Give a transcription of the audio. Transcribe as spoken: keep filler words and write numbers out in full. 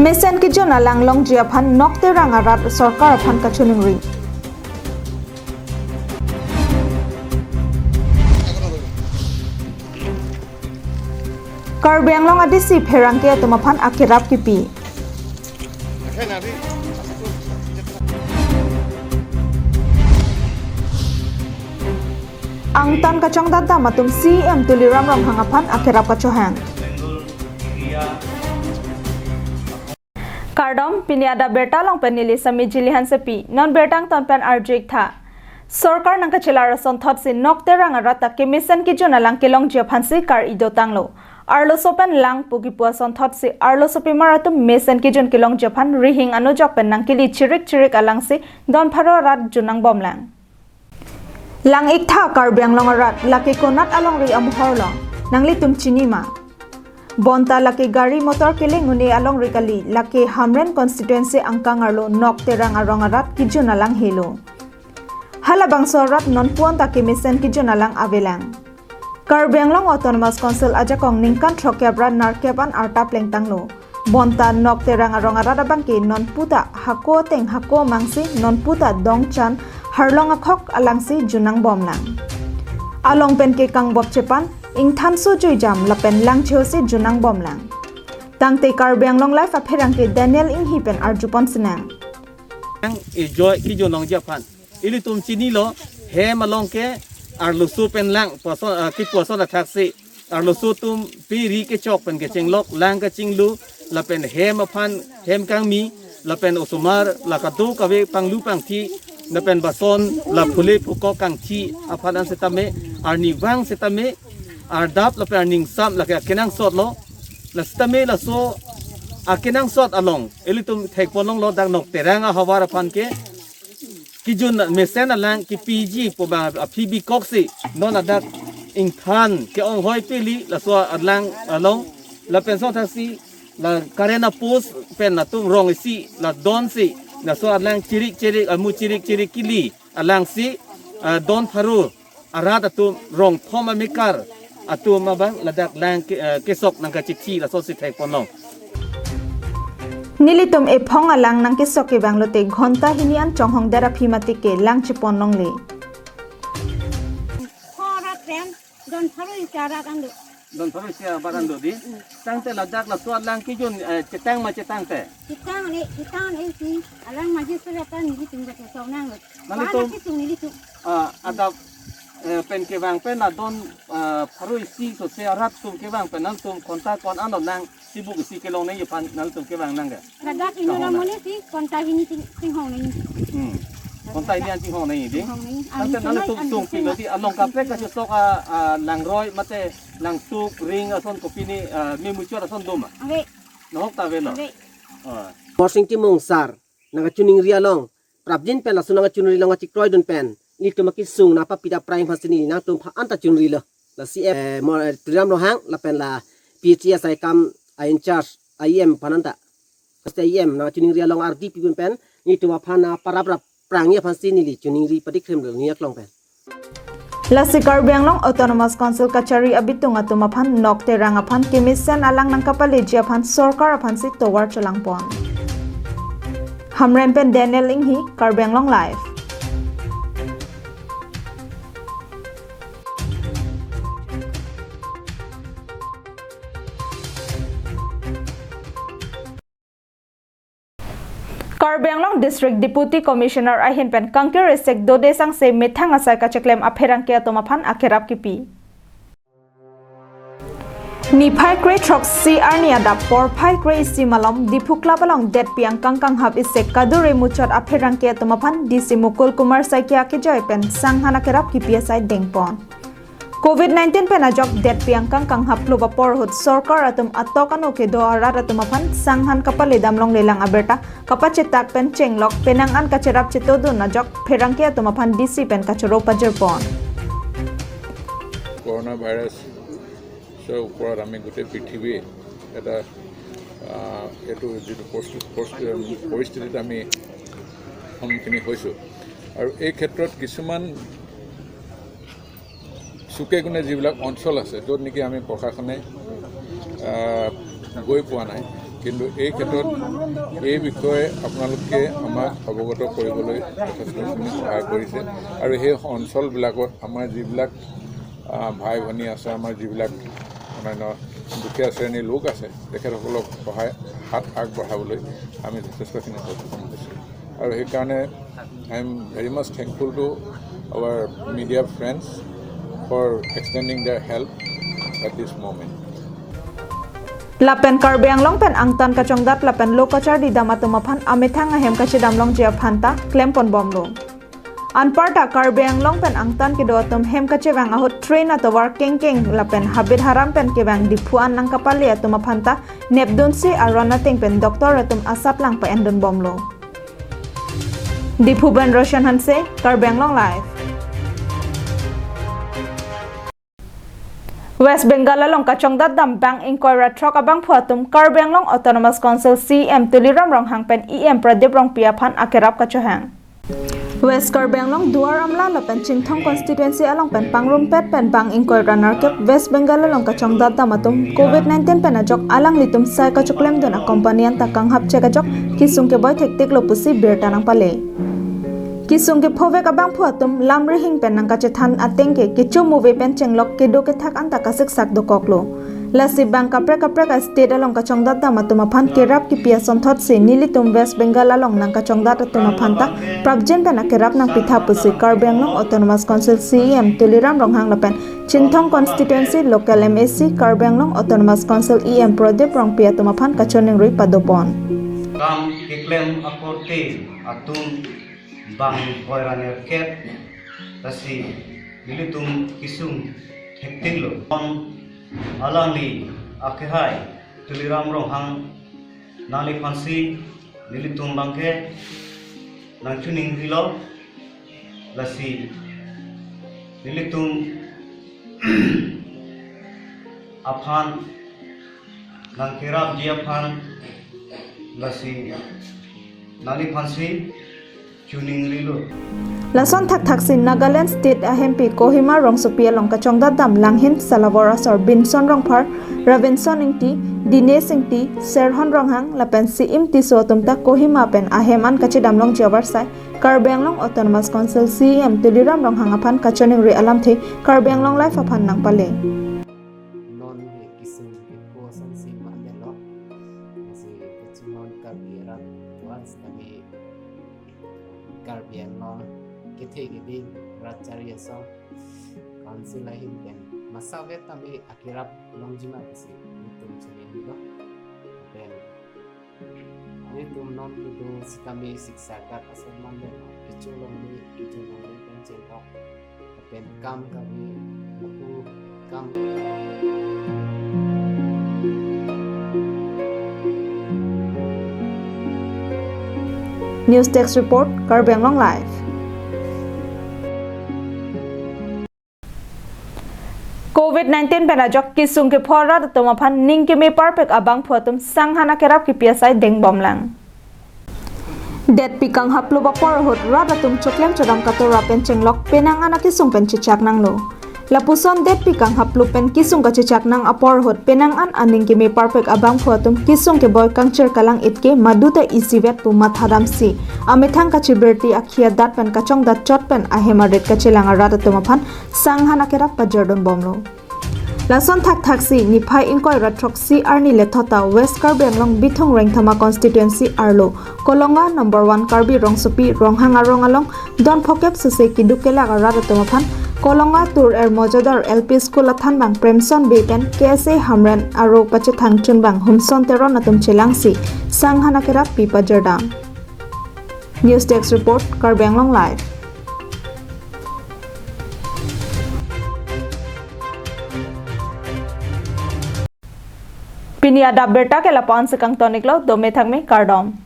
Mesen kejun alang longji aphan Nok Terang arat sorkar aphan kachiningri. Karbi Anglong a D C pherangke atum aphan akerap kipi. Angtan kachongdat dam atum C E M Tuliram Ronghang aphan akerap kachohang. Kardom, pini adap birta along pen neli Sami Jili Hansepi, non birta angton pen arju-ik tha. Sorkar nangkachelar asonthotsi Nok Terang arat ta kemesen kejun alang kelongji aphansi kar-i dotanglo. Arloso pen lang pu kipu asonthotsi arlosopimar atum mesen kejun kelongji aphan rihing anujok pen nangkeli chirik chirik alangsi don pharo arat jun nangbomlang. Lang-ik tha Karbi Anglong arat, lake konat alongri amohor lo, nanglitum chini ma? Bonta lake gari motor keleng un-e alongri kali, lake Hamren constituency angkang arlo Nok Terang arong arat kejun alang helo. Halabangso arat nonpu-an ta kemesen kejun alang avelang. Karbi Anglong Autonomous Council ajakong ningkan throkkep ra nerkep an arta plengtanglo. Bonta Nok Terang arong arat abangke nonpu ta hako ateng hako amangsi nonpu ta dongchan harlong akhok alangsi jun nangbomlang. Along pen ke kangbop chepan, ingthanso juijam lapen lang chehosi jun nangbomlang. Tangte Karbi Anglong Live apherangke Daniel Inghi pen arjupon sinang. Ang ejoi kejun longji aphan ilitum chinilo, hem along ke arloso pen lang pu ason, ah, kipu ason athaksi arloso atum piri kechok pen kechenglok, lang kachinglu, lapen hem aphan hem kangmi, lapen osomar la kadokave panglu pangthi, lapen bason la phule phukok kangthi aphan an setame, arnivang setame, ardap lapen arningsam lake akenangsot lo. La setame laso akenangsot along ilitum thekpon longlo, dak Nok Terang ahavar aphan ke kejun mesen alang kepiji pu abang aphi bikoksi non ladak ingthan ke-onghoi pili laso alang along, lapen asonthotsi la current apost pen latum rong isi la donsi laso alang chirik chirik amu chirik chirik keli alangsi, ah, don pharo arat atum rong thom amekar atum abang ladak lang ke, eh, kesok nangkachithi lasosi thekpon long. Nelitum ephong alang nangkesok ke bang lote ghonta hini an chonghong det aphi mati ke lang chepon longle. Pho arat pen don pharo isi arat an do. Don pharo isi arat an do di. Mm. Tangte ladak laso alang kejun, eh, chetang ma chetangte? Chetang le, chetang le si. Alang maji sura ta nelitum kachesok nanglo. Nelitum, ba nelitum, nelitum. Ah, adap, eh, pen kevang pen adon, ah, pharo isi sose arat atum kevang pen nangtum ghonta ko-an anlo lang sibuk isi kelong nangji aphan nangtum kevang nang ke? Ladak inut, kahong nang. Amonit si ghonta hini ching, chinghong nangji. Hmm. Ghonta hini an chinghong nangji di? Chinghong nangji. Tangte nangtum sungpik lo di, along kaprek kachesok a, a, langroi mate langsuk ring ason kopine, a, me muchot ason do ma? Ave. Nahok ta avelo? Ave. Ah. Morsing Timung sar nangkachiningri along, prapjin pen laso nangkachiningri along kachekroidun pen nelitum akesung nangpapida prai aphansi neli nangtum aphan anta chiningrilo. La C E M, eh, Mo-, eh, Tuliram Ronghang lapen la P H E S I kam a in charge I E M aphan anta. Lasi I E M nangchiningri along ardi pidun pen nelitum aphan nangparap rap prangji aphansi neli chiningri padikhrimlo neli aklong pen. Lasi Karbi Anglong Autonomous Council kachari abitung atum aphan Nok Terang aphan kemesen alang nangkapaleji aphan sorkar aphansi tovar cholangpon. Hamren pen Daniel Inghi, Karbi Anglong Live. Karbi Anglong District Deputy Commissioner ahin pen kangkir isek dode sangse methang asai kacheklem apherangke atum aphan akerap kipi. Niphai kre throksi arni adap porphai kre isi malom Diphu Club along detpi angkang kanghap isek kadure muchot apherangke atum aphan D C Mukul Kumar Saikia kejoi pen sanghan akerap kipi asai dengpon. Covid nineteen pen ajok detpi angkang kanghap klub apor ahut sorkar atum atok ano kedo arat atum aphan sanghan kapaledam longlelang abirta kapachetak pen chenglok penang an kacherap chetodun ajok pherangke atum aphan D C pen kachoro pajirpon. Corona virus ৰ ওপৰত আমি গোটেই পৃথিৱীয়ে এটা, আহ, এইটো যিটো প্ৰস্তু-, প্ৰস্তু-, পৰিস্থিতিত আমি সন্মুখীন হৈছোঁ। আৰু এই ক্ষেত্ৰত কিছুমান চুকে কোণে যিবিলাক অঞ্চল আছে, য'ত নেকি আমি প্ৰশাসনে, আহ, গৈ পোৱা নাই, কিন্তু এই ক্ষেত্ৰত এই বিষয়ে আপোনালোকে আমাক অৱগত কৰিবলৈ যথেষ্টখিনি সহায় কৰিছে আৰু সেই অঞ্চলবিলাকত আমাৰ যিবিলাক, আহ, ভাই ভনী আছে, আমাৰ যিবিলাক অন্যান্য দুখীয়া শ্ৰেণীৰ লোক আছে, তেখেতসকলক সহায় হাত আগবঢ়াবলৈ আমি যথেষ্টখিনি সক্ষম হৈছোঁ। আৰু সেইকাৰণে I am very much thankful to our media friends for extending their help at this moment. Lapen Karbi Anglong pen angtan kachongdat lapen lo kacharli dam atum aphan amethang ahem kachedam longji aphanta klempon bomlo. Anparta Karbi Anglong pen angtan kedo atum hem kachevang ahut train atovar kengkeng lapen habit haram pen kevang Diphu an nangkapale atum aphanta nepdunsi aron ateng pen doctor atum asap lang pa-endun bomlo. Diphu pen Roshan Hanse, Karbi Anglong Live. West Bengal along kachongdat dam bang ingkoi ra throk abangphu atum Karbi Anglong Autonomous Council C E M Tuliram Ronghang pen E M Pradip Rongpi aphan akerap kachohang. West Karbi Anglong Duar Amla lapen Chinthong constituency along pen pangrumpet pen bang ingkoi ra nerkep West Bengal along kachongdat dam atum covid nineteen pen ajok alanglitum sai kachoklemdun a company anta kanghap chek ajok kesung keboi thektiklo pusi birta nangpale. Kesung kephovek abangphu atum lam rihing pen nangkachethan ateng ke kecho move pen chenglok kedo kethak anta kasiksak dokoklo. Lasi bang kaprek kaprek a state along kachongdat dam atum aphan kerap kepi asonthotsi nelitum West Bengal along nangkachongdat atum aphanta prapjin pen akerap nangpitha pusi Karbi Anglong Autonomous Council C E M Tuliram Ronghang lapen Chinthong constituency local M A C Karbi Anglong Autonomous Council E M Pradip Rongpi atum aphan kachiningri padopon. Kam keklem akorte atum bang ingkoi ra nerkep, lasi nelitum kesung thektiklo. Alangli akehai Tuliram Ronghang nangliphansi nelitum bangke nangchiningrilo, lasi nelitum aphan nangkerapji aphan lasi nangliphansi chiningrilo. Lason thakthaksi Nagaland State ahempi Kohima rongsopi along kachongdat dam langhin salavor asor Binson Rongphar, Robinson Ingti, Dinesh Ingti, Serhon Ronghang lapen C M Tisso atum ta Kohima pen ahem an kachedam longji avarsai Karbi Anglong Autonomous Council C E M Tuliram Ronghang aphan kachiningri alamthe Karbi Anglong Live aphan nangpale. Non he kesung kepho asonsi mandetlo. Lasi kachinghon Karbi arat once kami Karbi Anglong kethe keding rat chari asong council ahin pen masavet tame akerap longjima pusi nelitum chiningrilo. Pen nelitum non kedo sitame siksa kat asong mandetlo, kecho longle, kecho longle pen chenglok. Pen kam kami lapu kam. News Desk Report, Karbi Anglong Live. Covid nineteen pen ajok kesung kepho arat atum aphan ning keme parpek abangphu atum sanghan akerap kepi asai dengbomlang. Detpi kanghaplo apor ahut rat atum choklem chodam katora pen chenglok penang an akesung pen chechak nanglo. Lapuson detpi kanghaplo pen kesung kachechak nang apor ahut penang an aning keme parpek abangphu atum kesung keboi kangchir kalang-it ke madu ta isivet pu mathadamsi amethang kachibirti akhi adat pen kachongdat chot pen ahem arit kachelang arat atum aphan sanghan akerap pajirdun bomlo. Lason thakthaksi niphai ingkoi ra throksi arni lethota West Karbi Anglong Bithung Rengthama constituency arlo Kolonga number one Karbi Rongsopi Ronghang arong along don phokep sese keduk kelak arat atum aphan Kolonga Tur Er Mojadar L P School athanbang Premson Bey pen K S A Hamren aro pachethang chunbang Humson Teron atum chelangsi sanghan akerap pi pajirdam. News Desk Report, Karbi Anglong Live. Pini adap birta ke lapu-an si kangtoniklo, dome thakme, kardom.